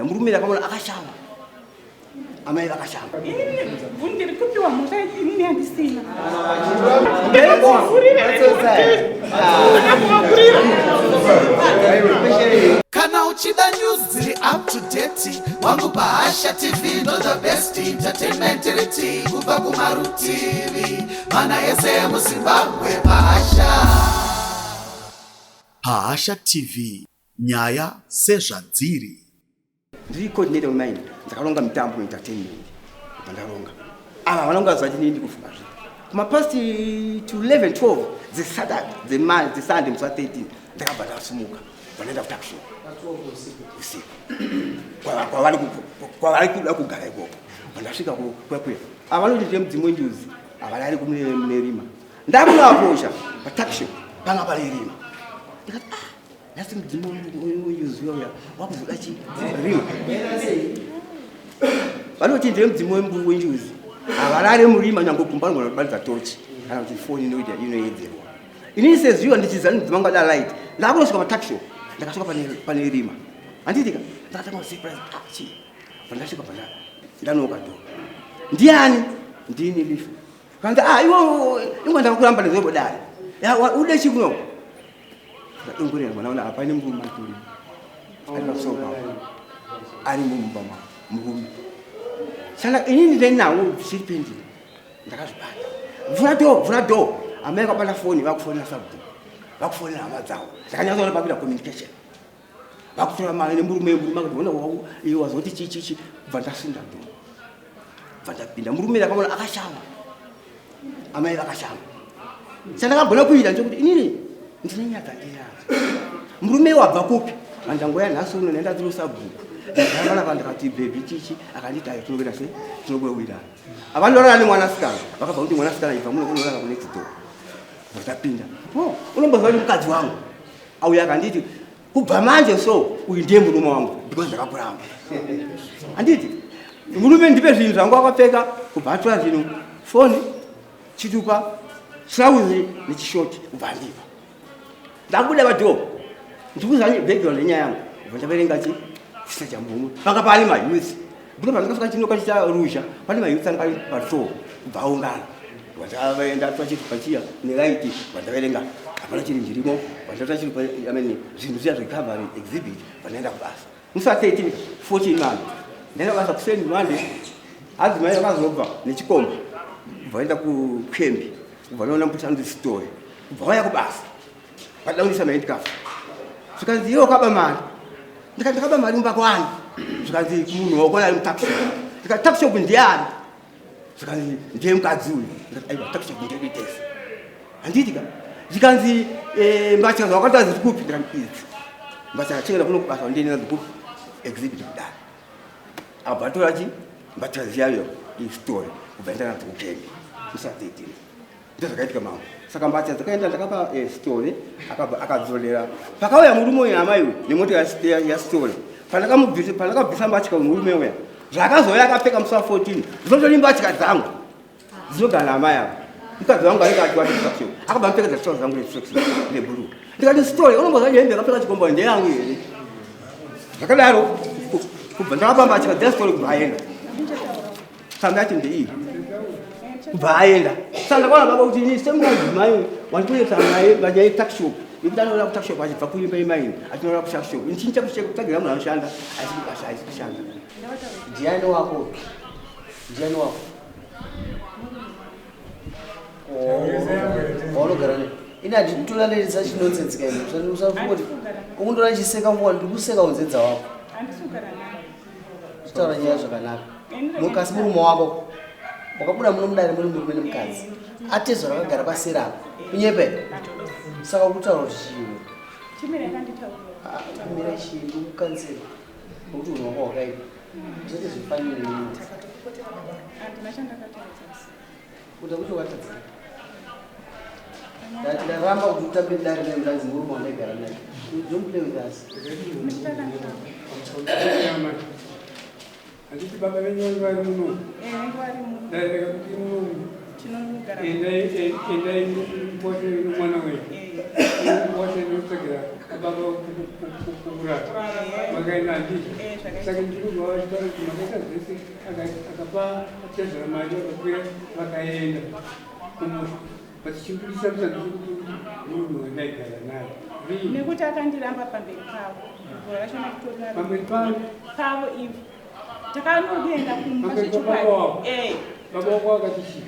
Murume ndakamuona akashama, amai vakashama. Ndiri kupiwa mhosva inini handisina. Kana uchida news dziri up to date, wangu, paHasha TV ndo the best entertainment riti kubva kumarutivi mana ese emuZimbabwe. PaHasha, PaHasha TV, nyaya sezvadziri. Ndiri coordinator wemine, ndakaronga mitambo, entertainment. Pandaronga ava vanonga zvachi nini ndikufunga zve kumapast to 11 12 dzeSaturday, dzeSunday, musi wa13, ndakabva ndasumuka, vandaenda kutuckshop usiku kwavari kuda kugara ikoko. Vandasvika kwakuya, avanoti ndiye mudzimu wenjuzi, havarari mune rima. Ndakunoaposha patuckshop, panga pane rima. Ndikati, "Ah, nhasi mudzimu wenjuzi uya wakuzoda chi rima?" Vanoti ndiye mudzimu wenjuzi, havarare murima, nyange gumba anogona kubatidza tochi kana kuti foni inoita inoedzerwa. Inini sezviwa ndichiziva mudzimu wangu ada light, ndakunosvika patuckshop, ndakasvika pane rima, handitika? Ndakatanga kusurprise, ah, chii? Pandasvika pana ndanoka door, "Ndiani?" "Ndini Lifa." Kanzi, "Ah, iwe ingwa ndakakuramba nezobodari ude chi kuno." Ndadongorera mwana, ona hapane murume atori ari pamusoro pavo, ari mumba mavo murume. Saka inini ndinawo zvichiri pending, ndakazvibata. "Vhura door, vhura door." Amai vakabata foni, vakufonera sabhuku, vakufonera hama dzavo. Ndakanyatsoona pakuita communication, vakutora mari nemurume. Murume akati, "Ona, iwe wazoti chi chi chi." Bva ndasunda door, bva ndapinda. Murume ndakamuona akashama, amai vakashama. Chandakagona kuita ndechekuti inini ndine nyaya dzandinadzo. Murume wabva kupi? Vandangoya nhasi uno, ndaenda ndiri sabhuku, ndagara pa. Ndakati, "Baby, chichi?" Akanditi, "Ayo, tinokuita sei, tinokuwirana." Avanorara nemwanasikana, vakabva kuti, "Mwanasikana, ibva muno, kunorara kunext door." Ndapinda. Oh, unomboziva kuti mukadzi wangu auya akanditi, "Kubva manje so uyu ndiye murume wangu because ndakakuramba." Handiti murume, "Ndipe zvinhu zvangu." Akapfeka, kubva atora zvinhu, foni, chitupa, trauzi nechishoti, kubva andipa. Ndakubuda padoor, ndikuza background yenyaya yangu, kubva ndaverenga chi chisa chamurume. Panga pane mayouth because pandakasvika chinoka chicha ruzha, pane mayouth anga ari padoor, kubva aungana. Ndatora chitupa chiya nelight, vandaverenga, hapana chinhu chirimo. Vandatora chitupa, I mean, zvinhu zviya zvecovery exhibit. Vandaenda kubasa musi wa13 14 mano, ndaenda kubasa kuseni Monday. Adzimai vakazobva nechikomba, kubva vaenda kucamp, kubva noona mbuti anonzi Story, kubva vauya kubasa, vada kundiisa mahandcuff. Zvikanzi, "Iwe wakaba mari." Ndikati, "Ndakaba mari mumba kwani?" Zvikanzi, "Munhu wakona ari mutuckshop." Ndikati, "Tuckshop ndiani?" Zvikanzi, "Ndiye mukadzi uyu." Ndikati, "Aiwa, tuckshop ndedu tese, handiti ka?" Zvikanzi, "Mbatya zvawakatoa dziri kupi?" Ndikati, "Idzi mbatya chengeta kuno kubasa, ndiende nadzo kupi exhibit kudai." Abva atora chi mbatya ziyayo, istory, kubva enda nadzo kucamp musi wa13. Ndo zvakaitika, mambo. Saka mbatya dzakaenda, ndakapa story, akabva akadzorera. Pakauya murume uyu, amai uyu nemota yaStory, pandakabvisa mbatya, murume uya zvakazouya akapfeka musi wa14 zvinotori mbatya dzangu dzinogara naamai ava. Mukadzi wangu anenge ati wati akabva amupfekedza trouser dzangu netracksuit neblue. Ndikati, "Story, unomboziva hembe yakapfeka chikomba ndeyangu here?" Zvakadaro, kubva ndakapa mbatya dzeStory, kubva aenda. Saka yati ndeiyi, kubva aenda. Saka ndakaona, baba, kuti ini semukadzimai wandikuendesa naye vanyaya yetuckshop, yekuti anoona kutuckshop achibva kuimba imaini, achinoona kutuckshop, chinhu chekutsvagira munhu anoshanda haisi, haisi kushanda. Ndiani wako? Ndiani wako waunogara ne? Ini handitolandelisa chinonsense kaini. Usafunga kuti ukundora chiseka nguva ndiri kuseka unzenza wako. Handisi kugara naye. Uchitaura nyaya zvakanaka. Mukasi murume wako wakabuda muno mudare muri murume nemukadzi, atezwa rakagara paseri apo kunyepe. Saka ukutaura kuti chiiwe? Chimira, yakanditaurira. Kumira chii? Ndikukansera nokuti unhu wako hwakaipa, usati zvifanire nini. Handina chandakatadza. Kuita kuti wakatadza. Ndati ndaramba kuti utambe dare nemudanzi murume wandaigara naye. Don't play with us. Handiti baba venyu vange vari muno? Vange vari muno. Dare rakakuti muno. Tinogara. Endai endai mose nomwana wenyu. Mose nokutsvagira baba kurara. Makaenda handiti? Eh, zvakaita. Saka ndinobva vachitaura kuti makaita zvese akapa atezvara mari vakakwira vakaenda kumusha. But chibudisa kuti handisi kuti munhu wandaigara naye. Really? Nekuti akandiramba pamberi pavo. Gore rachona kutorara. Pamberi pavo? Pavo ivo. Takanoenda kumba Pamberi zvechokwadi. pababa wako? Eh. Baba wako wakati chii?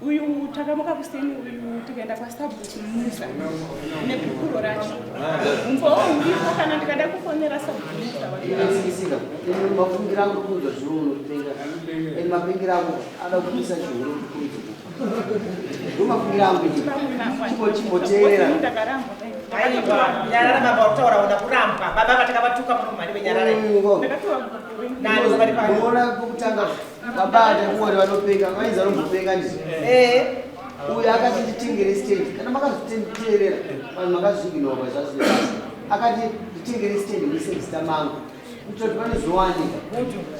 Uyu takamuka kuseni uyu tikaenda kwasabhuku Musa nebhukuro racho. Umbowo uripo kana ndikada kufonera sabhuku Musa wacho. Sisika, mafungiro angu kunzwa zviro unopenga. Ende mapengero ako ada kupisa chihure kukurudza kufa. Ndo mafungiro angu ini. Chimbo chimboteerera. Ndakarambwa. Aiwa, nyarara baba wakutaura uda kurambwa. Baba vatakavatuka muno mhani wenyarara. Ndakapiwa gupuro. Nani vari pano? Unoona pokutanga baba atakuona vanopenga, vainzi vanombopenga ndizvo. Eh. Uyu akati nditengere stand, kana makazviteerera vanhu makazviignowa zvazvine basa. Akati nditengere stand muise muzita mangu kuitira kuti panozowanika.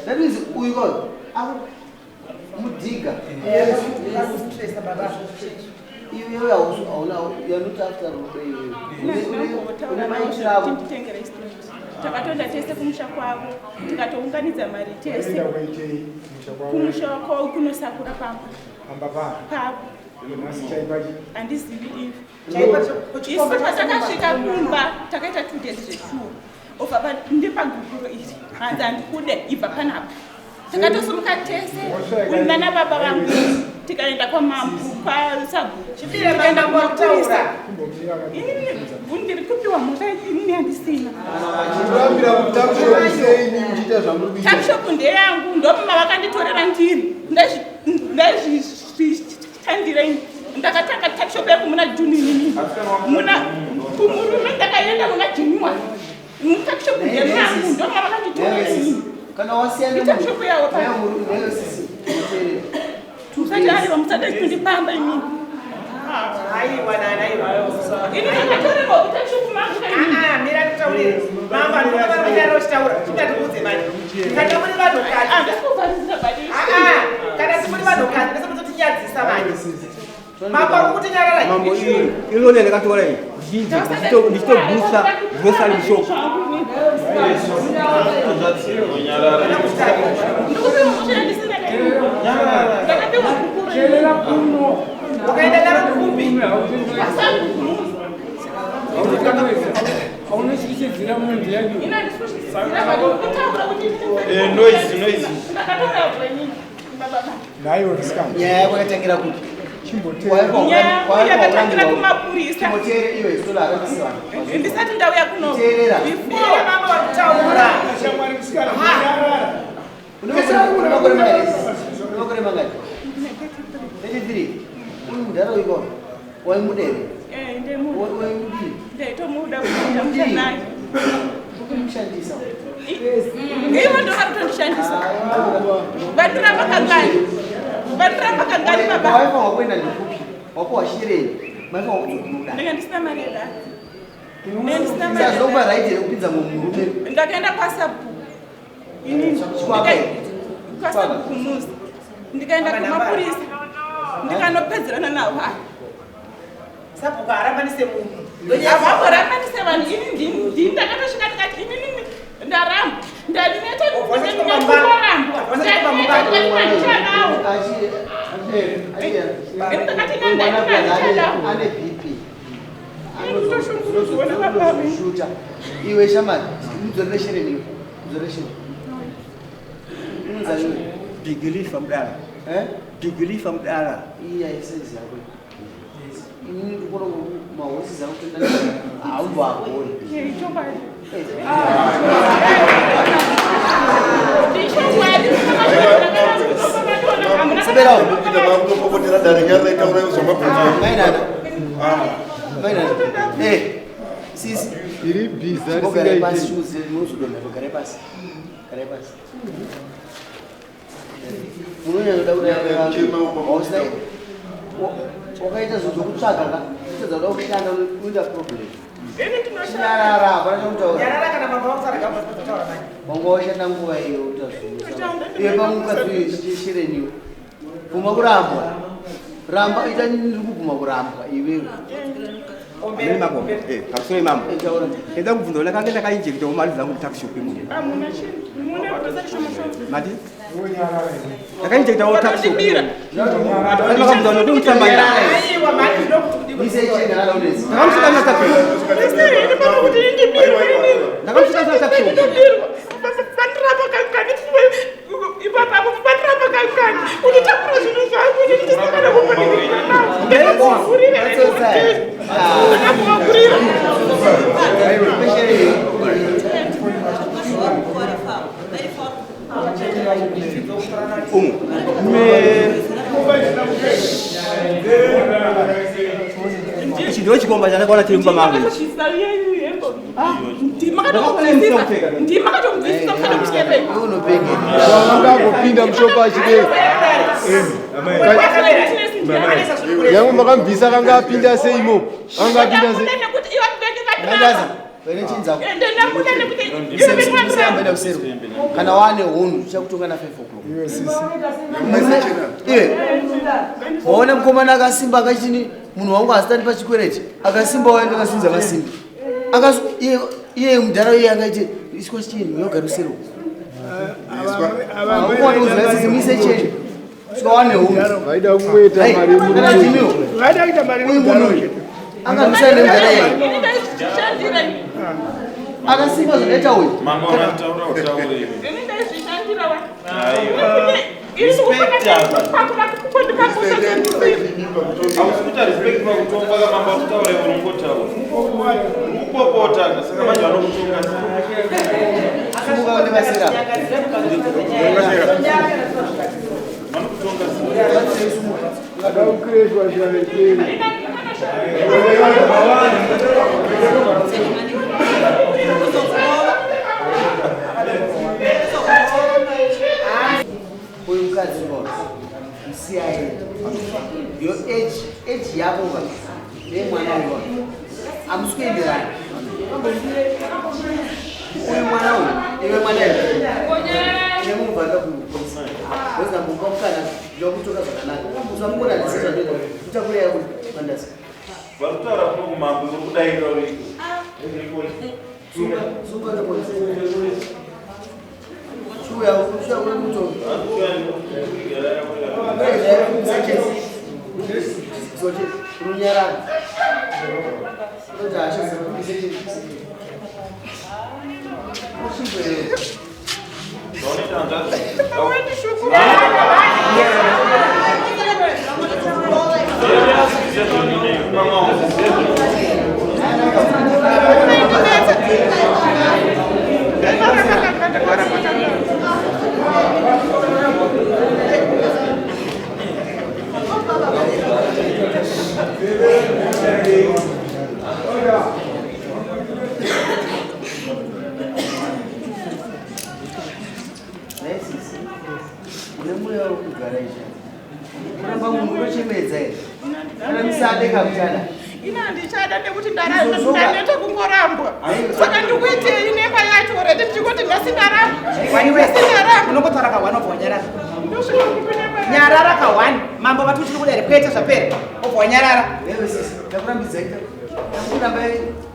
That means uyu kwayo mudhiga. Stress baba. Iwewe hauna you are not after rudo iwewe. Une maitiro ako. Nditengere stand. Takatoenda tese kumusha kwavo tikatounganidza mari tese Waenda kuitei kumusha kwavo? kumusha kwavo kunosakura pamba Pamba pavo. pavo. Nhasi chaipa chii? Handizivi ivo. Chaipa Isu patakasvika kumba takaita 2 days zveshuwa. Obva ndipagupuro iri hanzi handikude ibva panapa. Takatosimuka tese nana baba vangu tikaenda kwamambo kwasabhuku. Chipire baba wakutaura. Kumbomira akati. Inini ndiri kupiwa mhosva inini handisina. Kurambira kutuckshop sei imi muchiita zvamuri kuita? Tuckshop ndeyangu ndomuma vakanditorera ndiri ndaizvishandira ini. Ndakatanga tuckshop yangu muna June inini. Muna kumurume ndakaenda muna January. Tuckshop ndeyangu ndoma vakanditorera inini. Kana wasiyana Ituckshop yawo pa. neyo sisi. Teerera. Musati aiwa musade kundipamba inini. Aiwa nana aiwa. Ini ndakatorerwa kutuckshop mangu inini. Ah, mira nditaurire. Mambo anoona vari kunyarara uchitaura. Chimira tikuudze manje. Kana muri vanhukadzi. Handisi kuvharisira badi. Ah, kana simuri vanhukadzi mese mutotinyadzisa manje. Mambo ari kutinyarara. Mambo iyi iloni yandakatora iyi ndichitogusa grocery shop. Teerera kuno. Ukaenda naro kupi? Haunotyisidzira munhu yanyu. Noise, noise. Nhaiwe musikana. Nyaya yako yakatangira kupi? Chimboteerera. Nyaya yakatangira kumapurisa. Chimboteerera iwe sola akatisiwa. Ndisati ndauya kuno. Teerera. Before Mambo vari kutaura. Shamwari musikana munyarara. Une makore mangani? Une makore mangani? 33. Uyu mudhara uyu kwayo waimuda here? Eh, ndemuda. Waimudii? Ndaitomuda kuita muchanayo. Ukumushandisa. Ivo ndo vari kutondishandisa. Vandiramba kangani? Vandiramba kangani baba? Waifanwa kuenda ndekupi? Wakuwa shireni. Maifanwa kudzoka. Ndanga ndisina mari yedata. Ndanga ndisina mari Sazvokupa yedata. right here kupinza mumurume. Ndakaenda kwasabhuku. Inini. Chikwapa. Kwasabhuku Musa. Ndikaenda kumapurisa. Ndikanopedzerana navo. Sabhuku haarambanise munhu. Havamborambanise vanhu. Ini ndini ndakatosvika ndikati inini ndaramba. Ndandineta ndinekuvaramba. Ndandineta ndikati handichadawo. Ini ndakati nani handichadawo. Ane BP. Ndinotoshungurudzwa nababa vangu. Shuta. Iwe shamari, mudzorere shereni iwe. Mudzorere shereni. Unonzani iwe? Bigilifa mudala. Eh? Bigilifa mudala. Iya isaizi yako. Inini ndikuona mahosi angu kuenda haumbo agoni. Ichokwadi. Ndichokwadi. Sebera. Kupinda makutopopotera dare nyarara itaura zvamabvunzo. Mainana. Mainana. Eh. Sisi. Iri bhiza Chimbogarai pasi risingaiti. shuzi munozodonha garai pasi. Garai pasi. Munonyanyoda Chema uko. kuda wakaita zvinhu zvokutsvaga ka uchitadza kuda kushanda unoita problem. Ini ndinoshanda. Nyarara hapana chekutaura. Nyarara kana mambo vakutaura gamba kutaura manje. Wanga washanda nguva iyo utazviusa. Iwe pamukadzi uyu shireniwo. Bvuma kurambwa. Ramba ita ndiri kubvuma kurambwa iwewe. Amene mako. Eh, pamusoro imambo. Taura. Enda kubvunza ona kange ndakainjekitawo mari dzangu mutaxshop imomo. Hamuna chinhu, mune pesa shoma shoma. Mati? Ndakainjekitawo taxshop. Ndibira. Makabvunza ona ndikutamba nyaya. Aiwa mhani ndinokuti Mise chena kana unezi. Ndakamusvika na taxshop. Ndisiri pano kuti ndibirwe inini. Ndakamusvika na taxshop. Ndibirwa. Pandirapa kankani ipapapo pandirapa kankani unditakura zvinhu zvangu ini ndichisangana kumbondikurira ndakuvagurira. Umu. Me Ichi ndicho chikomba chandakaona chiri mumba mangu. ichi. Ndimakatobvisisa musada kuchepei. Unopenge. Vakangopinda mushopa achidei. Yangu makambvisa akanga apinda sei imomo? Anga apinda sei? Nekuti ivo venge Mandaza. vatirapa. Vene chinza. Ende ndakuda nekuti Musiyambaenda kuseri. Kana wane hunhu tichakutonga na 5 o'clock. Iwe sisi. Iwe. Waona mukomana akasimba akachini munhu wangu asitani pachikwereti akasimba waya ndakasimudza masimbi. Akasu iye iye mudhara iye angaite iswa chini yogara useri. Ukuona uzvaisisi mise cheni. Sika wane hunhu. Vaida kungoita Hey, mari kana yemurume. Jimmy. Vaida kuita mari Uyu munhu uyu. Angamisa nemudhara iye. ini ndaizvishandira Akasimba zvakaita uyu. Mama unataura utaure iwe. ini ndaizvishandira wa Aiwa. Hausi kuita respect pakutonga kamambo akutaura iwe unongotaura. Urikupopota saka manje vanokutonga sei? Simuka undibasira. Vanokutonga sei? Akakukreshwa shaveteri. Uyu mukadzi ngoro. Musiyaye. Yo age age yako ba. Nemwana uyu. Hamusi kuenderana. Uyu mwana uyu, iwe mwana uyu. Nemubvanda kupolisi. Weza mumba mukana ndokutoka zvakanaka. Usamukona ndisizva ndoita. Utakure yako mandasi. Vari kutaura kuno kumambo uri kudaira uriko. Sunga sunga nepolisi. Shuya shuya kune mutongi. Runyarara. Unoti hasha Zvaunoita hanzvadzi. Naisisi, une mweya wekugara izvi. Kuramba munhu unochemedza here? Kana musade kakuchada. Ina handichada nekuti ndaneta kungorambwa, saka ndikuitei nemba yacho rete ndichingoti nhasi ndarambwa, nhasi ndarambwa. Unongotaura ka1 obva wanyarara. Ndosvika kupi nemba yacho? Nyarara ka1. Mambo vati uchiri kuda here? Kwete, zvapera, obva wanyarara. Wewe sisi, takurambidza ita. Takuramba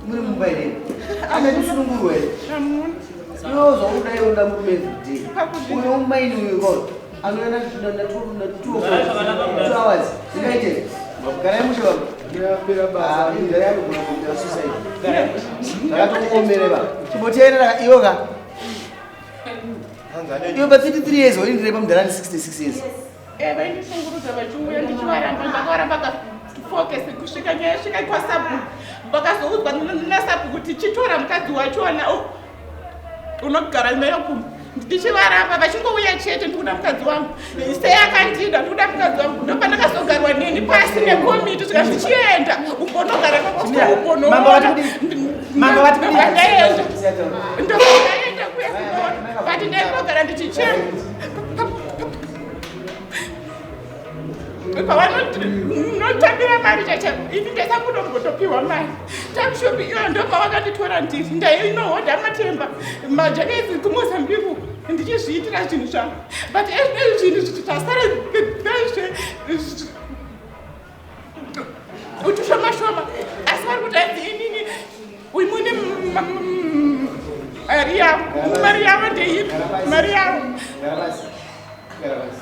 muri mumba here? Ane kusunungurwa here? Hamuna. Iwe zvaudai unoda murume everyday. Uyo mumaini uyu ko. Anoenda na 2 hours. Zvingaite. Garai mushe baba. Yapera basa. Ah, inzara yanogona kuita suicide. Zvakatokuomere ba. Chimboteerera iwe ka. Iwe pa 33 years waindirei pamudhara 66 years. Eh, vaindishungurudza vachiuya ndichivaramba, ndakavaramba kafokesi kusvika nyaya yasvika kwasabhuku, vakazoudzwa nasabhuku kuti chitora mukadzi wachona unogara nayo kumba. Ndichivaramba vachingouya chete, ndikuda mukadzi wangu, sei akandida, ndikuda mukadzi wangu. Ndopandakazogarwa neni pasi nekomiti svika zvichienda umbonogara Mambo vati kudii? Mambo vati kudii? ndaenda, ndobva ndaenda kuya kunoona, but ndaingogara ndichichema pavanotambira mari chacha. Ini ndaisangunombotopiwa mari tuckshop iyo, ndopavakanditora ndiri ndainohodha matemba majakezi kuMozambique uko ndichizviitira zvinhu zvangu, but ezvinezvi zvinhu zvasara bezve. Utushoma shoma. Asi vari kuti hanzi inini uyu mune mari yavo. Mari yavo ndeipi? Mari yavo. Gara pasi. Gara pasi.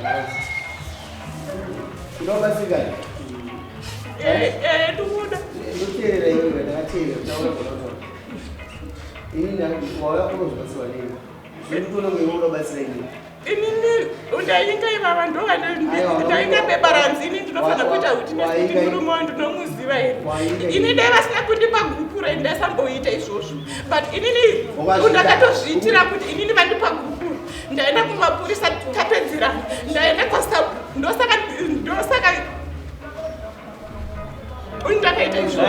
Gara pasi. Unobatsirikana? Eh, eh, ndikuda. Ndoteerera iwe, ndakateerera, taura zvakataura. Ini wauya kunozobatsirwa nei? Zvekutoona kunge iwe unobatsira inini. Inini ndainga ivava ndovandainga beba ranzi ini ndinofanira kuita kuti nekuti murume wangu ndinomuziva here. Ini dai vasina kundipa gupuro ini ndaisamboita izvozvo. But inini ndakatozviitira kuti inini vandipa gupuro. Ndaenda kumapurisa tapedzerana. Ndaenda kwasabhuku. Ndosaka ndosaka ndakaita izvozvo.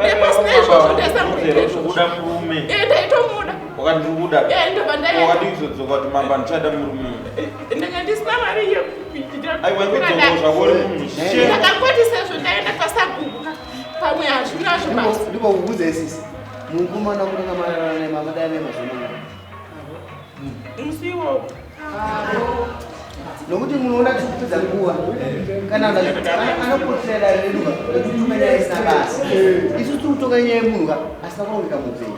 Nepasina izvozvo ndaisamboita izvozvo. Kuda murume. Eh, ndaitomuda. Wakati ndikuda. Eh, ndobva ndaenda. Wakati kuzodzoka kuti mambo ndichada murume. Ndanga ndisina mari yekuita. Aiwa ikudzoka zvako uri munhu. She. Ndakangoti sezvo ndaenda kwasaguka pamwe hazvina zvibasa. Ndipo kukuudza isisi. Mukomana kunanga mararana naye mamadana naye mazuva mangani? Musi iwowo. Nokuti munoona tiri kupedza nguva kana anopotera dare redu ka kutuka nyaya isina basa. Isu tiri kutonga nyaya yemunhu ka asina kurongeka muupenyu.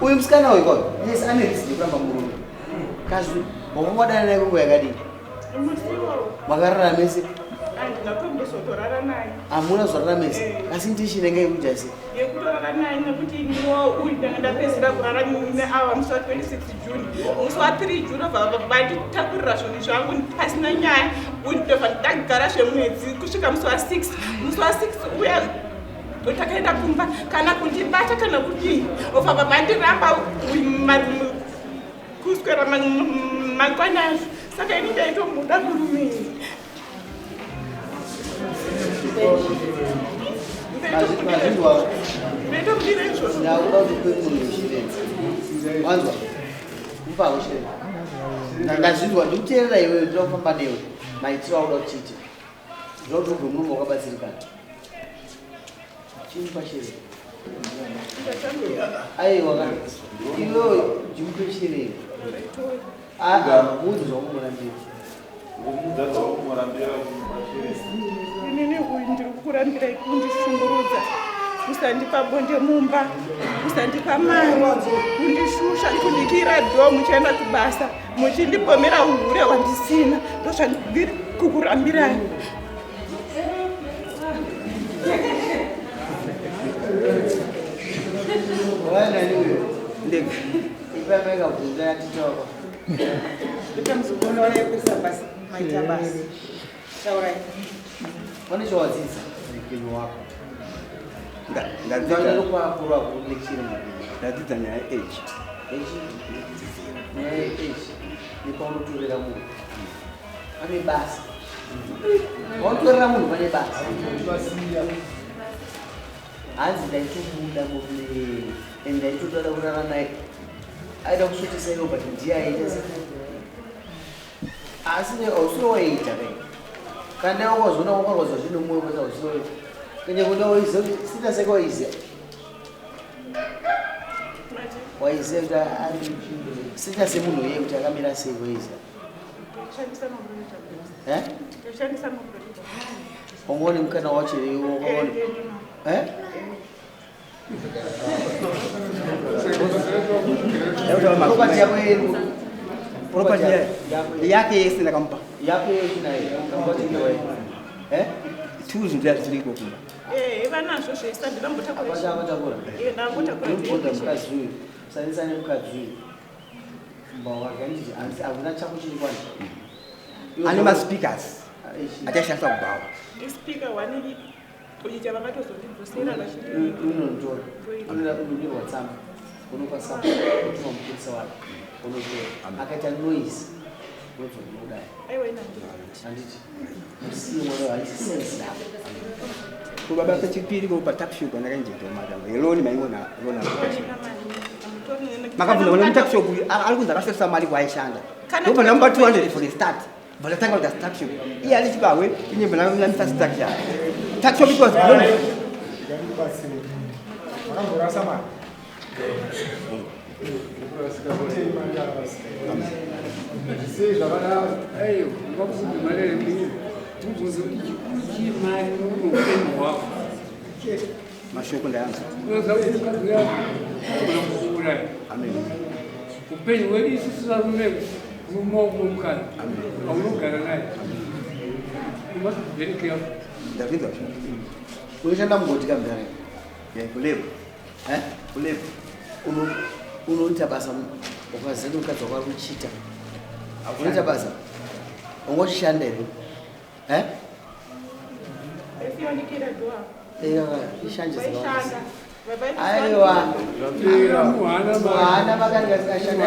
Uyu musikana uyu kwayo yes ane risk yekuramba murume. Kazwi wakangodana naye kwenguva yakadii? Musi iwowo. Makarara mese? Handina kutombozotorara naye. Hamuna kuzorara mese? Asi ndishi inenge yekuita sei? Yekutorara naye nekuti iniwo uyu ndanga ndapedzisira kurara neawa musi wa 26 June. Musi wa 3 June obva vanditakurira zvinhu zvangu pasina nyaya. Uyu ndobva ndagara zvemwedzi kusvika musi wa 6. Musi wa 6 uya takaenda kumba kana kundibata kana kudii. Obva vandiramba kuswera mangwana acho. Saka ini ndaitomuda murume iyi. Mazvinzwa? Ndaitomudira izvozvo. Ndakuda kuti upe munhu chirenzi. Wanzwa? Mupako chirenzi. Ndazvinzwa, ndikuteerera iwewe, ndinoda kufamba newe. Maitiro auda kuchiita. Ndinoda kuti ubve murume wakabatsirikana. Chimupa chirenzi. Aiwa kana. Iwewe chimupe chirenzi. Ah, muudze zvakumurambira. Ngomuudza zvakumurambira kuti Inini uyu ndiri kukurambirai kundishungurudza, kusandipa bonde mumba, kusandipa mari, kundishusha, kundikira dhoo muchienda kubasa, muchindipomera uhure hwandisina. Ndozvandiri kukurambirai. Waya nani uyo? Ndega. Ipa mai kabvunza yatita wako. Unoona yekuisa basi maita basi. Taurai. Pane chawadzidza muupenyu wako. Ndadzidza Ndinokwakura kulecture muupenyu. Ndadzidza nyaya yeage. Age? Nyaya yeage nepaunotorera munhu. Pane basa. Paunotorera munhu pane basa. Hanzi ndaitomuda murume and ndaitoda kurara naye. Aida kusvotesa iwo but ndiye aita se. Asi ne hausiro waiita kai. Kana wakazoona wakarwadza zvino mwoyo kuti hausiro waiita. Kanye kuda waiziva kuti sita seka waiziva. Waiziva kuti ari sita semunhu iye kuti akamira sei waiziva. Eh? Ndoshandisa maproduct. Ungoone mukana wacho iwe wakaona. Eh? Property yako iri Property yake yese ndakamupa. Yako yese nayo. Eh? Tools ndazviriko kumba. Eh, vanazvo zvese ndinambotakura. Akatakura. Eh, ndambotakura. Ndinobvunza mukadzi uyu. Usanisane nemukadzi uyu. Mba wake handiti hanzi hakuna chako chiri kwani. Ane maspeakers atashandisa kubhawa. Speaker one uchiita vakatozondidzosera vachiti Unonotora. Unonyorwa tsamba. Unopa tsamba. Utuma mupurisa wake. Unotora. Akaita noise. Unobva unodai. aiwa inandi. Handiti. Musiye mwana haisi sense yako. Kubaba pechipiri ko patuckshop ndakainjekwa madam. Yeloni maingona rona. Makabvunza vana mutuckshop uyu ari kunzi akashandisa mari kwaishanda. Ndobva ndamupa 200 for the start. Bva ndatanga kuita tuckshop. Iye ari chibahwe inye bva ndamisa structure. Tuckshop it was blown. Makamborasa mari. Sei zvakadaro? Aiwa, vakukuti mari yemunhu. Ndikubvunza kuti chikuru chii mari muupenyu hwako? Mashoko ndayanzwa. Unoziva kuti mukadzi uya anogona kukuuraya. Amen. Upenyu hwedu isusu varume mumaoko mukadzi aunogara naye. You must be very careful. Ndazvinzwa. Unoshanda mugoti kamdara? Yeah, kulebo. Eh? Kulebo. Unoita basa ukaziva kuti mukadzi wako ari kuchita. Unoita basa. Ungochishanda here? Eh? Vaifionikira dhowa. Ishanje Vaishanda. Aiwa. Muhana. Muhana makati kasingashanda.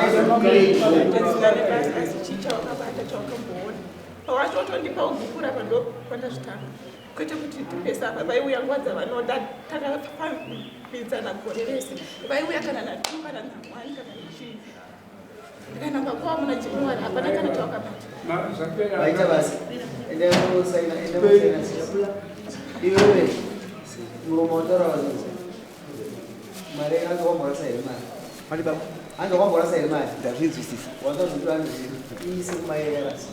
Asi chii chawakabata chawakamboona pawachotondipa ugukura pando pandazvitanga, kwete kuti tipesa apa. Vaiuya nguva dzavanoda, takafambidzana gore rese. Vaiuya kana na2 kana na1 kana nachii, ndikananga kwava muna January, hapana kana chawakabata. Zvapera. Vaita basa. Enda unosaina, enda unosaina. Iwewe muromo wataura wazonzi. Mari ange wamborasa here mari? Mari baba. Ange wamborasa here mari? Ndazvinzwisisa. Wakazviti vanzi iise kumaererasi.